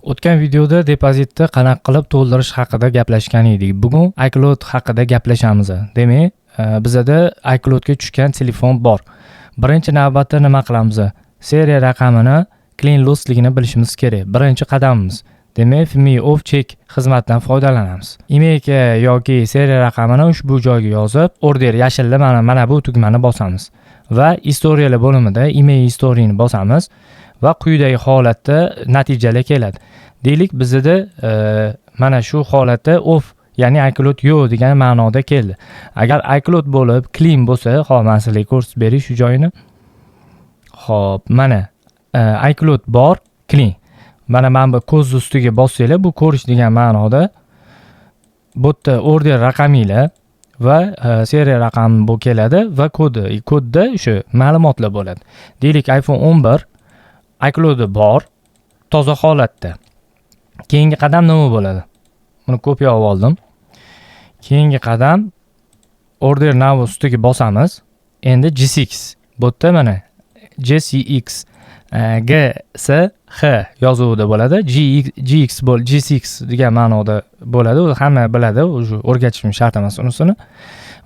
O'tgan videoda depozitni qanaqa qilib to'ldirish haqida gaplashgan edik. Bugun iCloud haqida gaplashamiz. Demak, bizada iCloudga tushgan telefon bor. Birinchi navbatda nima qilamiz? Seriya raqamini clean lostligini bilishimiz kerak. Birinchi qadamimiz. Demak, Fimi Off Check xizmatidan foydalanamiz. IMEI yoki seriya raqamini ushbu joyga yozib, order yashilli mana bu tugmani bosamiz va istoriyalar bo'limida IMEI historyni bosamiz va quyidagi holatda natijalar keladi. Deylik, bizada mana shu holatda off, ya'ni iCloud yo'q degan ma'noda keldi. Agar iCloud bo'lib, clean bo'lsa, hop, man sizlarga ko'rsatib beray shu joyini. Xo'p, mana iCloud bor, clean. Mana bu ko'z ustiga bossanglar, bu ko'rish degan ma'noda. Bu yerda order raqaminglar va seriya raqami bu keladi va kodi, kodda o'sha ma'lumotlar bo'ladi. Deylik, iPhone 11 iCloudi bor, toza holatda. Keyingi qadam nima bo'ladi? Buni kopiya olib oldim. Keyingi qadam order now ustiga bosamiz. Endi G6. Bu yerda mana GCX G S H yozuvida bo'ladi. GX GX bo'l G6 degan ma'noda bo'ladi. U hamma biladi, уже o'rgatishim shart emas unisini.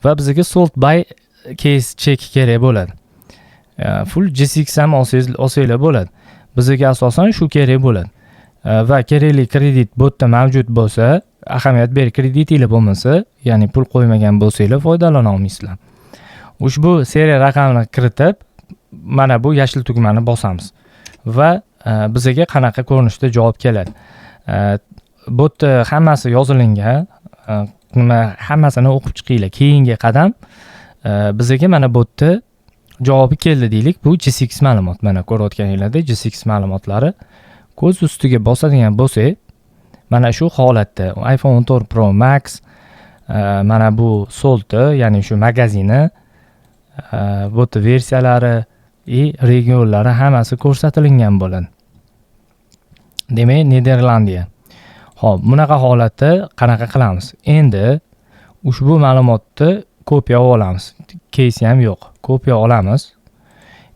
Va bizga sold by case check kerak bo'ladi. Full G6 ham olsangiz olsanglar bo'ladi. Bizga asosan shu kerak bo'ladi. Va kerakli kredit bu yerda mavjud bo'lsa, ahamiyat ber, kreditinglar bo'lmasa, ya'ni pul qo'ymagan bo'lsanglar, foydalana olmaysizlar. Ushbu seriya raqamini kiritib, mana bu yashil tugmani bosamiz va bizga qanaqa ko'rinishda javob keladi. Bu yerda hammasi yozilingan, nima hammasini o'qib chiqinglar. Keyingi qadam bizga mana bu yerda javobi keldi deylik. Bu G6 ma'lumot. Mana ko'rayotganinglardek G6 ma'lumotlari. Ko'z ustiga bosadigan bo'lsak, mana shu holatda iPhone 14 Pro Max mana bu solti, ya'ni shu magazini, bu yerda versiyalari и regionlari hammasi ko'rsatilgan bo'ladi. Demak, Niderlandiya. Ho'p, bunaqa holatda qanaqa qilamiz? Endi ushbu ma'lumotni kopiya olamiz. Кейси ham yo'q. Kopiya olamiz.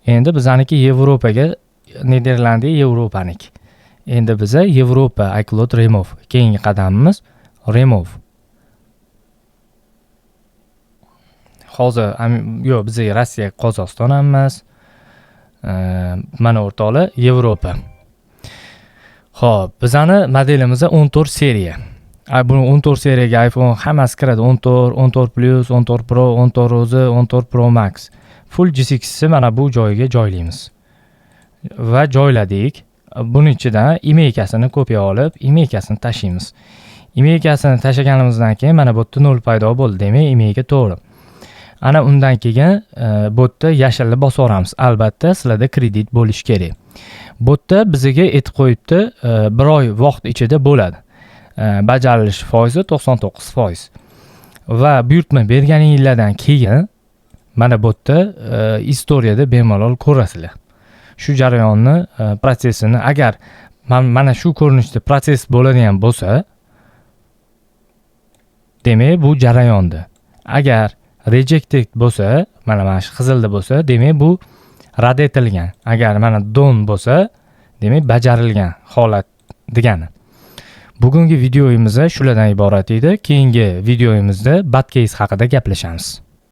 Endi bizaniki Yevropaga, Niderlandiya Yevropaniki. Endi biza Yevropa iCloud remove. Keyingi qadamimiz remove. Hozir yo'q, bizga Rossiya, Qozog'iston ham emas. Mana o'rtoqlar, Yevropa. Xo'p, bizani modelimiz 14 seriya. Bu 14 seriyaga iPhone hammasi kiradi. 14, 14 Plus, 14 Pro, 14 o'zi, 14 Pro Max. Full G6 ni mana bu joyiga joylaymiz. Va joyladik. Buni ichidan IMEI-kasini kopiya olib, IMEI-kasini tashlaymiz. IMEI-kasini tashlaganimizdan keyin mana bu yerda 0 paydo bo'ldi. Demak, IMEI-ka to'g'ri. Ana undan keyin bu yerda yashilni bosib yuboramiz. Albatta, sizlarda kredit bo'lishi kerak. Bu yerda bizga aytib qo'yibdi, bir oy vaqt ichida bo'ladi. Bajarilish foizi 99%. Va buyurtma berganinglardan keyin mana bu yerda istoriyada bemalol ko'rasizlar. Shu jarayonni protsessini agar mana shu ko'rinishda protsess bo'ladigan bo'lsa, demak bu jarayonda. Agar rejected bo'lsa, mana shu qizilda bo'lsa, demak bu rad etilgan. Agar mana done bo'lsa, demak bajarilgan holat degani. Bugungi videomiz shulardan iborat edi. Keyingi videomizda bad case haqida gaplashamiz.